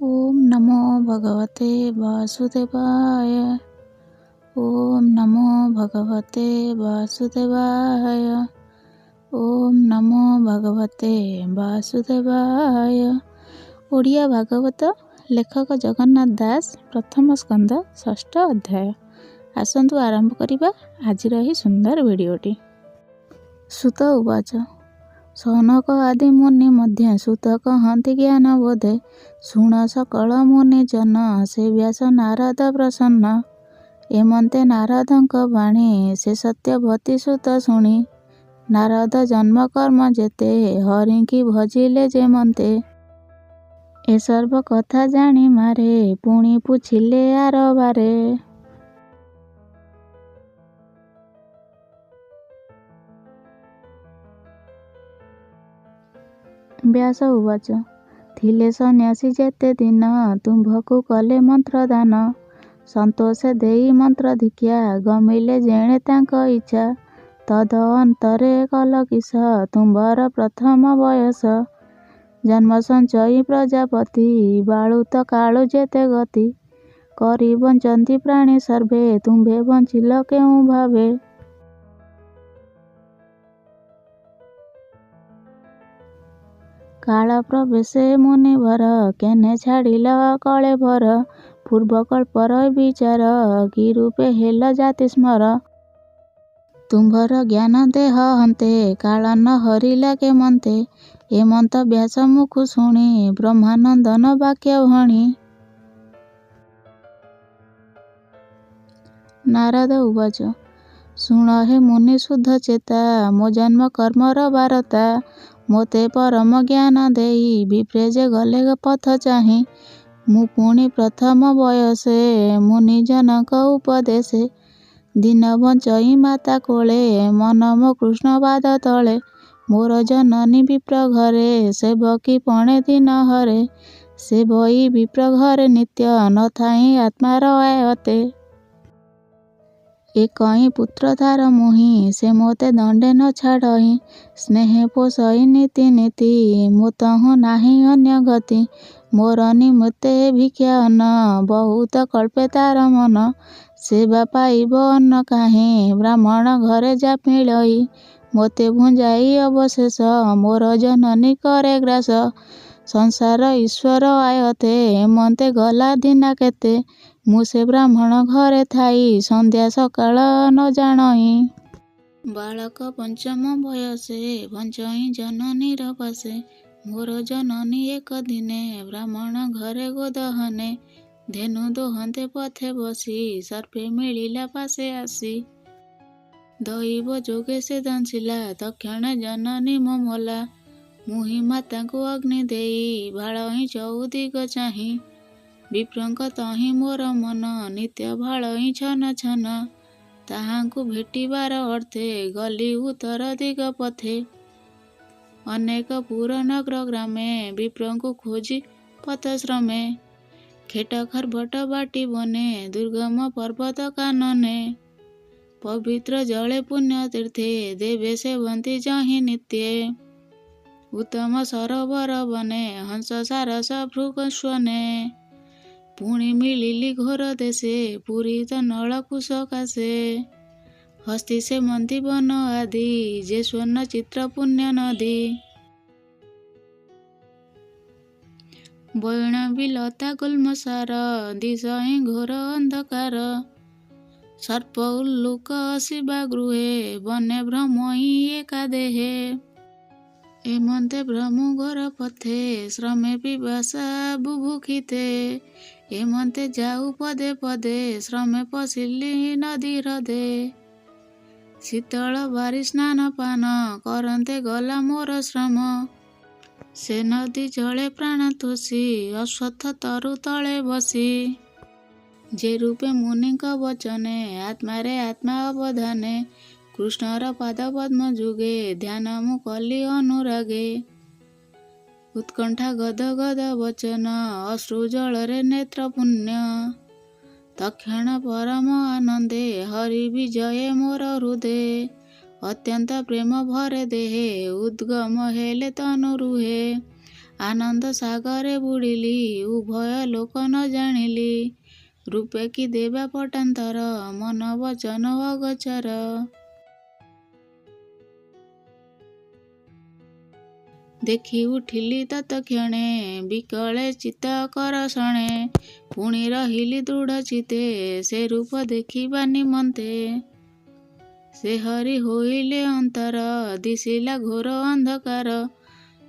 ଓମ୍ ନମୋ ଭଗବତେ ବାସୁଦେବାୟ। ଓମ୍ ନମୋ ଭଗବତେ ବାସୁଦେବାୟ। ଓମ୍ ନମୋ ଭଗବତେ ବାସୁଦେବାୟ। ଓଡ଼ିଆ ଭାଗବତ, ଲେଖକ ଜଗନ୍ନାଥ ଦାସ, ପ୍ରଥମ ସ୍କନ୍ଦ, ଷଷ୍ଠ ଅଧ୍ୟାୟ। ଆସନ୍ତୁ ଆରମ୍ଭ କରିବା ଆଜିର ଏହି ସୁନ୍ଦର ଭିଡ଼ିଓଟି। ସୁତ ଉବାଚ, ସୌନକ ଆଦି ମୁନି ମଧ୍ୟ ସୁତ କହନ୍ତି ଜ୍ଞାନ ବୋଧେ, ଶୁଣ ସକଳ ମୁନି ଜନ, ସେ ବ୍ୟାସ ନାରଦ ପ୍ରସନ୍ନ। ଏମନ୍ତେ ନାରଦଙ୍କ ବାଣୀ ସେ ସତ୍ୟବତୀ ସୁତ ଶୁଣି। ନାରଦ ଜନ୍ମ କର୍ମ ଯେତେ, ହରିଙ୍କି ଭଜିଲେ ଯେମନ୍ତେ। ଏ ସର୍ବ କଥା ଜାଣି ମାରେ, ପୁଣି ପୁଛିଲେ ଆରବାରେ। ବ୍ୟାସ ଉବାଚ, ଥିଲେ ସନ୍ନ୍ୟାସୀ ଯେତେ ଦିନ, ତୁମ୍ଭକୁ କଲେ ମନ୍ତ୍ରଦାନ। ସନ୍ତୋଷେ ଦେଇ ମନ୍ତ୍ର ଦୀକ୍ଷା, ଗମିଲେ ଯେଣେ ତାଙ୍କ ଇଚ୍ଛା। ତଦ ଅନ୍ତରେ କଲ କିସ, ତୁମ୍ଭର ପ୍ରଥମ ବୟସ। ଜନ୍ମ ସଞ୍ଚଇ ପ୍ରଜାପତି, ବାଳୁତ କାଳୁ ଯେତେ ଗତି। କରି ବଞ୍ଚନ୍ତି ପ୍ରାଣୀ ସର୍ବେ, ତୁମ୍ଭେ ବଞ୍ଚିଲ କେଉଁ ଭାବେ? କାଳ ପ୍ରବେଶେ ମୁନିବର, କେହ୍ନେ ଛାଡ଼ିଲ କଳେବର। ପୂର୍ବକଳ୍ପର ବିଚାର, କି ରୂପେ ହେଲ ଜାତିସ୍ମର? ତୁମ୍ଭର ଜ୍ଞାନ ଦେହ ହନ୍ତେ, କାଳ ନ ହରିଲା କେମନ୍ତେ? ଏମନ୍ତ ବ୍ୟାସ ମୁଖୁ ଶୁଣି, ବ୍ରହ୍ମାନନ୍ଦନ ବାକ୍ୟ ଭଣି। ନାରଦ ଉବାଚ, ଶୁଣ ହେ ମୁନି ଶୁଦ୍ଧଚେତା, ମୋ ଜନ୍ମ କର୍ମର ବାରତା। ମୋତେ ପରମ ଜ୍ଞାନ ଦେଇ ବିପ୍ରେ ଯେ ଗଲେ ପଥ ଚାହିଁ। ମୁଁ ପୁଣି ପ୍ରଥମ ବୟସେ, ମୁନିଜନଙ୍କ ଉପଦେଶେ। ଦିନ ବଞ୍ଚଇ ମାତା କୋଳେ, ମନ ମୋ କୃଷ୍ଣ ପାଦ ତଳେ। ମୋର ଜନନୀ ବିପ୍ର ଘରେ, ସେବକୀ ପଣେ ଦିନ ହରେ। ସେବଇ ବିପ୍ର ଘରେ ନିତ୍ୟ, ନ ଥାଇଁ ଆତ୍ମାର ଆୟତ୍ତେ। ଏକହିଁ ପୁତ୍ର ତାର ମୁହିଁ, ସେ ମୋତେ ଦଣ୍ଡେ ନ ଛାଡ଼ଇ। ସ୍ନେହେ ପୋଷଇ ନିତି ନିତି, ମୋ ତହୁଁ ନାହିଁ ଅନ୍ୟ ଗତି। ମୋର ନିମିତ୍ତେ ଭିକ୍ଷା ଅନ୍ନ, ବହୁତ କଳ୍ପେ ତାର ମନ। ସେବା ପାଇବ ଅନ୍ନ କାହିଁ, ବ୍ରାହ୍ମଣ ଘରେ ଯା ମିଳଇ। ମୋତେ ଭୁଞ୍ଜାଇ ଅବଶେଷ, ମୋର ଜନନୀ କରେ ଗ୍ରାସ। ସଂସାର ଈଶ୍ୱର ଆୟତ୍ତେ, ଏମନ୍ତେ ଗଲା ଦିନା କେତେ। ମୁଁ ସେ ବ୍ରାହ୍ମଣ ଘରେ ଥାଇ, ସନ୍ଧ୍ୟା ସକାଳ ନ ଜାଣଇ। ବାଳକ ପଞ୍ଚମ ବୟସେ, ବଞ୍ଚଇ ଜନନୀର ପାଶେ। ମୋର ଜନନୀ ଏକ ଦିନେ, ବ୍ରାହ୍ମଣ ଘରେ ଗୋଦୋହନେ। ଧେନୁ ଦୋହନ୍ତେ ପଥେ ବସି, ସର୍ପେ ମିଳିଲା ପାଶେ ଆସି। ଦଇବ ଯୋଗେ ସେ ଦଂଶିଲା, ତକ୍ଷଣେ ଜନନୀ ମୋ ମଲା। ମୁହିଁ ମାତାଙ୍କୁ ଅଗ୍ନି ଦେଇ, ଭାଳଇଁ ଚଉଦିଗ ଚାହିଁ। ବିପ୍ରଙ୍କ ତହିଁ ମୋର ମନ, ନିତ୍ୟ ଭାଳଇଁ ଛନ ଛନ। ତାହାଙ୍କୁ ଭେଟିବାର ଅର୍ଥେ, ଗଲି ଉତ୍ତର ଦିଗ ପଥେ। ଅନେକ ପୁର ନଗର ଗ୍ରାମେ, ବିପ୍ରଙ୍କୁ ଖୋଜି ପଥଶ୍ରମେ। ଖେଟ ଖର୍ବଟ ବାଟି ବନେ, ଦୁର୍ଗମ ପର୍ବତ କାନନେ। ପବିତ୍ର ଜଳେ ପୁଣ୍ୟ ତୀର୍ଥେ, ଦେବେ ସେବନ୍ତି ଯହିଁ ନିତ୍ୟେ। ଉତ୍ତମ ସରୋବର ବନେ, ହଂସ ସାରସ ଭୃଗସ୍ୱନେ। ପୁଣି ମିଳିଲି ଘୋର ଦେଶେ, ପୂରିତ ନଳକୂଶ କାଶେ। ହସ୍ତୀ ସେବନ୍ତି ବନ ଆଦି, ଯେ ସ୍ୱର୍ଣ୍ଣ ଚିତ୍ର ପୁଣ୍ୟ ନଦୀ। ବୈଣବୀ ଲତା ଗୁଳ୍ମସାର, ଦିଶଇ ଘୋର ଅନ୍ଧକାର। ସର୍ପ ଉଲ୍ଲୁକ ଶିବା ଗୃହେ, ବନେ ଭ୍ରମଇ ଏକା ଦେହେ। ଏମନ୍ତେ ଭ୍ରମୁ ଘୋର ପଥେ, ଶ୍ରମେ ପିପାସା ବୁଭୁକ୍ଷିତେ। ଏମନ୍ତେ ଯାଉ ପଦେ ପଦେ, ଶ୍ରମେ ପଶିଲି ନଦୀ ହ୍ରଦେ। ଶୀତଳ ବାରି ସ୍ନାନ ପାନ, କରନ୍ତେ ଗଲା ମୋର ଶ୍ରମ। ସେ ନଦୀ ଜଳେ ପ୍ରାଣ ତୋଷି, ଅଶ୍ୱତ୍ଥ ତରୁ ତଳେ ବସି। ଯେ ରୂପେ ମୁନିଙ୍କ ବଚନେ, ଆତ୍ମାରେ ଆତ୍ମା ଅବଧାନେ। କୃଷ୍ଣର ପାଦ ପଦ୍ମ ଯୁଗେ, ଧ୍ୟାନ ମୁଁ କଲି ଅନୁରାଗେ। ଉତ୍କଣ୍ଠା ଗଦ ଗଦ ବଚନ, ଅଶ୍ରୁ ଜଳରେ ନେତ୍ର ପୁଣ୍ୟ। ତକ୍ଷଣ ପରମ ଆନନ୍ଦେ, ହରି ବିଜୟ ମୋର ହୃଦେ। ଅତ୍ୟନ୍ତ ପ୍ରେମ ଭରେ ଦେହେ, ଉଦ୍ଗମ ହେଲେ ତନୁ ରୁହେ। ଆନନ୍ଦ ସାଗରେ ବୁଡ଼ିଲି, ଉଭୟ ଲୋକ ନ ଜାଣିଲି। ରୂପେ କି ଦେବା ପଟାନ୍ତର, ମନ ବଚନ ଅଗୋଚର। ଦେଖି ଉଠିଲି ତତକ୍ଷଣେ, ବିକଳେ ଚିତ୍ତ କରଷଣେ। ପୁଣି ରହିଲି ଦୃଢ଼ ଚିତ୍ତେ, ସେ ରୂପ ଦେଖିବା ନିମନ୍ତେ। ସେ ହରି ହୋଇଲେ ଅନ୍ତର, ଦିଶିଲା ଘୋର ଅନ୍ଧକାର।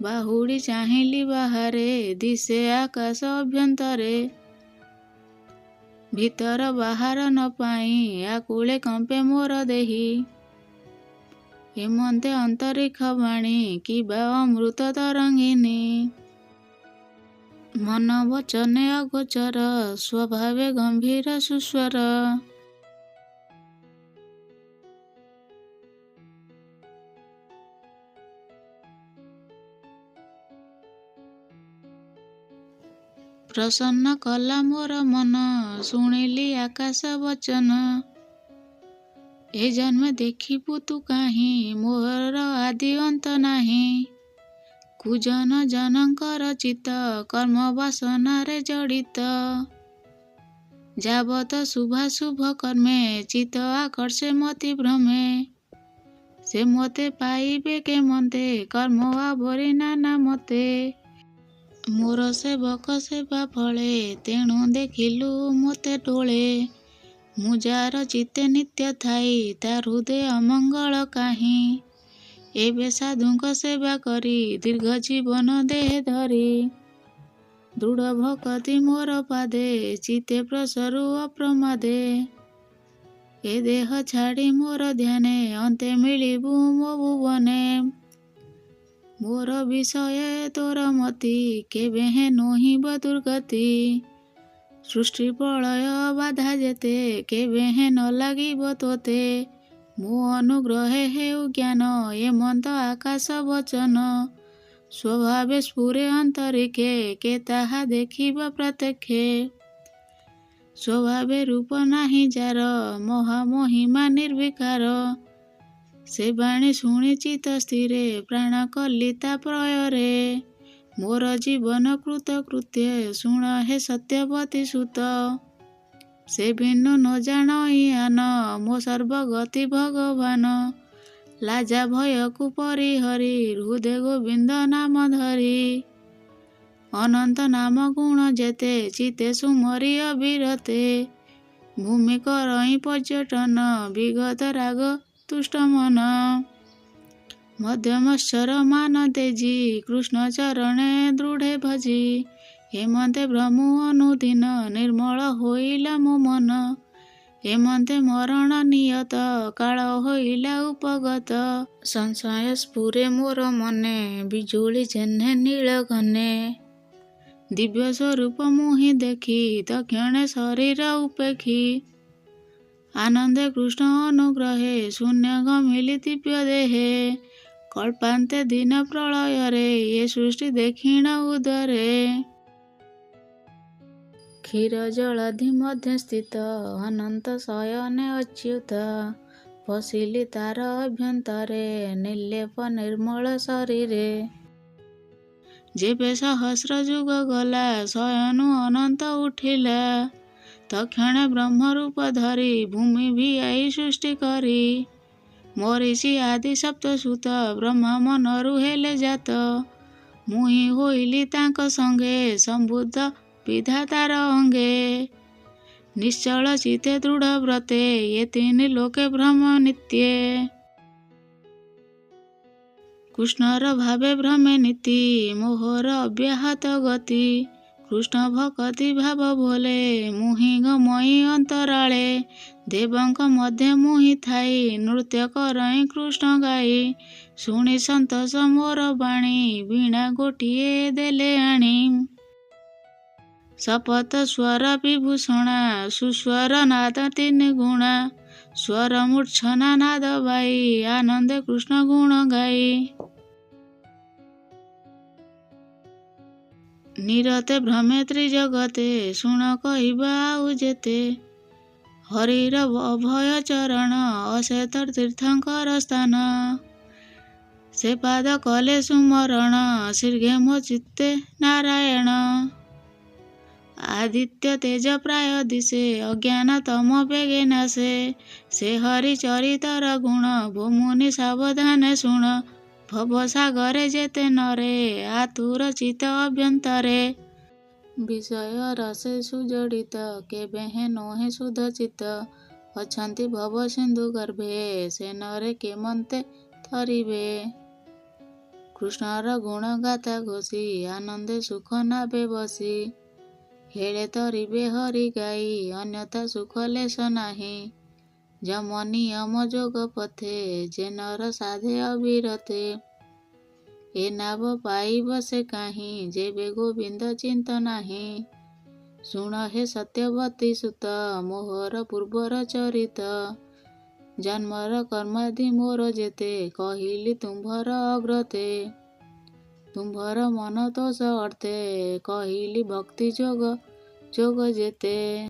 ବାହୁଡ଼ି ଚାହିଁଲି ବାହାରେ, ଦିଶେ ଆକାଶ ଅଭ୍ୟନ୍ତରେ। ଭିତର ବାହାର ନ ପାଇ, ଆକୁଳେ କମ୍ପେ ମୋର ଦେହି। ଏମନ୍ତେ ଅନ୍ତରିକ୍ଷ ବାଣୀ, କିବା ଅମୃତ ତରଙ୍ଗିନୀ। ମନ ବଚନେ ଅଗୋଚର, ସ୍ୱଭାବେ ଗମ୍ଭୀର ସୁସ୍ୱର। ପ୍ରସନ୍ନ କଲା ମୋର ମନ, ଶୁଣିଲି ଆକାଶ ବଚନ। ଏ ଜନ୍ମେ ଦେଖିବୁ ତୁ କାହିଁ, ମୋର ଆଦି ଅନ୍ତ ନାହିଁ। କୁଜନ ଜନଙ୍କର ଚିତ୍ତ, କର୍ମ ବାସନାରେ ଜଡ଼ିତ। ଯାବତ ଶୁଭାଶୁଭ କର୍ମେ, ଚିତ୍ତ ଆକର୍ଷେ ମତି ଭ୍ରମେ। ସେ ମୋତେ ପାଇବେ କେମନ୍ତେ, କର୍ମ ଆବରି ନାନା ମତେ। ମୋର ସେବକ ସେବା ଫଳେ, ତେଣୁ ଦେଖିଲୁ ମୋତେ ଡୋଳେ। ମୁଁ ଯାର ଚିତ୍ତେ ନିତ୍ୟ ଥାଇ, ତା ହୃଦୟ ଅମଙ୍ଗଳ କାହିଁ। ଏବେ ସାଧୁଙ୍କ ସେବା କରି, ଦୀର୍ଘ ଜୀବନ ଦେହେ ଧରି। ଦୃଢ଼ ଭକତି ମୋର ପାଦେ, ଚିତ୍ତେ ପ୍ରସରୁ ଅପ୍ରମାଦେ। ଏ ଦେହ ଛାଡ଼ି ମୋର ଧ୍ୟାନେ, ଅନ୍ତେ ମିଳିବୁ ମୋ ଭୁବନେ। ମୋର ବିଷୟ ତୋର ମତି, କେବେ ହେଁ ନୋହିବ ଦୁର୍ଗତି। ସୃଷ୍ଟି ପ୍ରଳୟ ବାଧା ଯେତେ, କେବେ ହେଁ ନ ଲାଗିବ ତୋତେ। ମୋ ଅନୁଗ୍ରହେ ହେଉ ଜ୍ଞାନ, ଏମନ୍ତ ଆକାଶ ବଚନ। ସ୍ୱଭାବେ ସ୍ଫୁରେ ଅନ୍ତରିକ୍ଷେ, କେ ତାହା ଦେଖିବ ପ୍ରତ୍ୟକ୍ଷେ। ସ୍ୱଭାବେ ରୂପ ନାହିଁ ଯାର, ମହାମହିମା ନିର୍ବିକାର। ସେ ବାଣୀ ଶୁଣି ଚିତ୍ତ ସ୍ଥିରେ, ପ୍ରାଣ କଲି ତା ପ୍ରୟରେ। ମୋର ଜୀବନ କୃତ କୃତ୍ୟ, ଶୁଣ ହେ ସତ୍ୟବତୀ ସୁତ। ସେ ବିନୁ ନ ଜାଣଇ ଆନ, ମୋ ସର୍ବଗତି ଭଗବାନ। ଲାଜା ଭୟକୁ ପରିହରି, ହୃଦୟ ଗୋବିନ୍ଦ ନାମ ଧରି। ଅନନ୍ତ ନାମ ଗୁଣ ଯେତେ, ଚିତ୍ତେ ସୁମରି ଅବିରତେ। ଭୂମି କରଇ ପର୍ଯ୍ୟଟନ, ବିଗତ ରାଗ ତୁଷ୍ଟ ମନ। ମଧ୍ୟମତ୍ସର ମାନ ତେଜି, କୃଷ୍ଣ ଚରଣେ ଦୃଢ଼େ ଭଜି। ଏମନ୍ତେ ଭ୍ରମୁ ଅନୁଦିନ, ନିର୍ମଳ ହୋଇଲା ମୋ ମନ। ଏମନ୍ତେ ମରଣ ନିୟତ, କାଳ ହୋଇଲା ଉପଗତ। ସଂଶୟ ସ୍ଫୁରେ ମୋର ମନେ, ବିଜୁଳି ଯେହ୍ନେ ନୀଳ ଘନେ। ଦିବ୍ୟ ସ୍ୱରୂପ ମୁହିଁ ଦେଖି, ତକ୍ଷଣେ ଶରୀର ଉପେକ୍ଷି। ଆନନ୍ଦେ କୃଷ୍ଣ ଅନୁଗ୍ରହେ, ଶୂନ୍ୟ ଗମିଲି ଦିବ୍ୟ ଦେହେ। କଳ୍ପାନ୍ତେ ଦିନ ପ୍ରଳୟରେ, ଏ ସୃଷ୍ଟି ଦେଖିଣ ଉଦରେ। କ୍ଷୀର ଜଳଧି ମଧ୍ୟେ ସ୍ଥିତ, ଅନନ୍ତ ଶୟନେ ଅଚ୍ୟୁତ। ପଶିଲି ତାର ଅଭ୍ୟନ୍ତରେ, ନିର୍ଲେପ ନିର୍ମଳ ଶରୀରେ। ଯେବେ ସହସ୍ର ଯୁଗ ଗଲା, ଶୟନୁ ଅନନ୍ତ ଉଠିଲା। ତକ୍ଷଣେ ବ୍ରହ୍ମରୂପ ଧରି, ଭୂମି ଭିଆଇ ସୃଷ୍ଟି କରି। ମରୀଚି ଆଦି ସପ୍ତସୁତ, ବ୍ରହ୍ମା ମନରୁ ହେଲେ ଜାତ। ମୁହିଁ ହୋଇଲି ତାଙ୍କ ସଙ୍ଗେ, ସମ୍ବୁଦ୍ଧ ବିଧାତାର ଅଙ୍ଗେ। ନିଶ୍ଚଳ ଚିତ୍ତେ ଦୃଢ଼ ବ୍ରତେ, ଏ ତିନି ଲୋକେ ଭ୍ରମ ନିତ୍ୟେ। କୃଷ୍ଣର ଭାବେ ଭ୍ରମେ ନୀତି, ମୋହର ଅବ୍ୟାହତ ଗତି। କୃଷ୍ଣ ଭକତି ଭାବ ଭୋଲେ, ମୁହିଁ ଗମଇ ଅନ୍ତରାଳେ। ଦେବଙ୍କ ମଧ୍ୟେ ମୁହିଁ ଥାଇ, ନୃତ୍ୟ କରଇ କୃଷ୍ଣ ଗାଇ। ଶୁଣି ସନ୍ତୋଷ ମୋର ବାଣୀ, ବୀଣା ଗୋଟିଏ ଦେଲେ ଆଣି। ସପତ ସ୍ୱର ବିଭୂଷଣା, ସୁସ୍ୱର ନାଦ ତିନି ଗୁଣା। ସ୍ୱର ମୂର୍ଚ୍ଛନା ନାଦ ବାଇ, ଆନନ୍ଦେ କୃଷ୍ଣ ଗୁଣ ଗାଇ। ନିରତେ ଭ୍ରମେ ତ୍ରିଜଗତେ, ଶୁଣ କହିବା ଆଉ ଯେତେ। ହରିର ଅଭୟ ଚରଣ, ଅଶେତ ତୀର୍ଥଙ୍କର ସ୍ଥାନ। ସେ ପାଦ କଲେ ସୁମରଣ, ଶୀଘ୍ରେ ମୋ ଚିତ୍ତେ ନାରାୟଣ। ଆଦିତ୍ୟ ତେଜ ପ୍ରାୟ ଦିଶେ, ଅଜ୍ଞାନ ତମ ବେଗେ ନାଶେ। ସେ ହରି ଚରିତର ଗୁଣ, ଭୋ ମୁନି ସାବଧାନେ ଶୁଣ। ଭବସାଗରେ ଯେତେ ନରେ, ଆତୁର ଚିତ୍ତ ଅଭ୍ୟନ୍ତରେ। ବିଷୟ ରସେ ସୁଜଡ଼ିତ, କେବେ ହେଁ ନୋହେ ଶୁଦ୍ଧ ଚିତ୍ତ। ଅଛନ୍ତି ଭବ ସିନ୍ଧୁ ଗର୍ଭେ, ସେ ନରେ କେମନ୍ତେ ତରିବେ। କୃଷ୍ଣର ଗୁଣ ଗାଥା ଘୋଷି, ଆନନ୍ଦେ ସୁଖ ନାବେ ବସି। ହେଳେ ତରିବେ ହରି ଗାଇ, ଅନ୍ୟଥା ସୁଖ ଲେଶ ନାହିଁ। ଯମ ନିୟମ ଯୋଗ ପଥେ, ଯେ ନର ସାଧେ ଅବିରତେ। ଏ ନାବ ପାଇବ ସେ କାହିଁ, ଯେବେ ଗୋବିନ୍ଦ ଚିନ୍ତ ନାହିଁ। ଶୁଣ ହେ ସତ୍ୟବତୀ ସୁତ, ମୋହର ପୂର୍ବର ଚରିତ। ଜନ୍ମର କର୍ମାଦି ମୋର ଯେତେ, କହିଲି ତୁମ୍ଭର ଅଗ୍ରତେ। ତୁମ୍ଭର ମନ ତୋଷ ଅର୍ଥେ, କହିଲି ଭକ୍ତି ଯୋଗ ଯୋଗ ଯେତେ।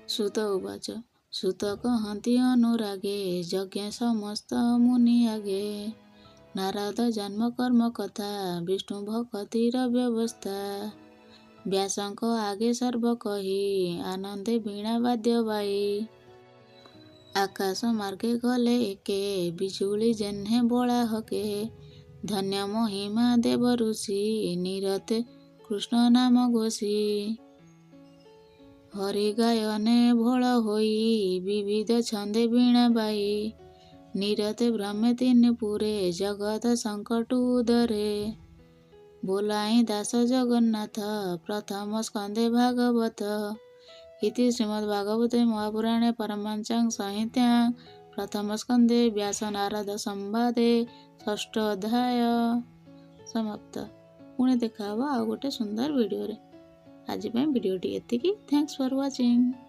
ସୂତ ଉବାଚ। ସୂତ କହନ୍ତି ଅନୁରାଗେ, ଯଜ୍ଞେ ସମସ୍ତ ମୁନି ଆଗେ। ନାରଦ ଜନ୍ମ କର୍ମ କଥା, ବିଷ୍ଣୁ ଭକତିର ବ୍ୟବସ୍ଥା। ବ୍ୟାସଙ୍କ ଆଗେ ସର୍ବ କହି, ଆନନ୍ଦେ ବୀଣା ବାଦ୍ୟ ବାଇ। ଆକାଶ ମାର୍ଗେ ଗଲେ ଏକେ, ବିଜୁଳି ଯେହ୍ନେ ବଳାହକେ। ଧନ୍ୟ ମହିମା ଦେବ ଋଷି, ନିରତେ କୃଷ୍ଣ ନାମ ଘୋଷି। ହରି ଗାୟନେ ଭୋଳ ହୋଇ, ବିବିଧ ଛନ୍ଦେ ବୀଣା ବାଇ। ନିରତେ ଭ୍ରମେ ତିନି ପୁରେ, ଜଗତ ସଙ୍କଟ ଉଦରେ। ବୋଲାଇ ଦାସ ଜଗନ୍ନାଥ, ପ୍ରଥମ ସ୍କନ୍ଧେ ଭାଗବତ। ଇତି ଶ୍ରୀମଦ୍ଭାଗବତେ ମହାପୁରାଣେ ପରମହଂସ୍ୟାଂ ସଂହିତାୟାଂ ପ୍ରଥମ ସ୍କନ୍ଧେ ବ୍ୟାସ ନାରଦ ସମ୍ବାଦେ ଷଷ୍ଠ ଅଧ୍ୟାୟ ସମାପ୍ତ। ପୁଣି ଦେଖା ହେବ ଆଉ ଗୋଟେ ସୁନ୍ଦର ଭିଡ଼ିଓରେ। ଆଜି ପାଇଁ ଭିଡ଼ିଓଟି ଏତିକି। Thanks for watching.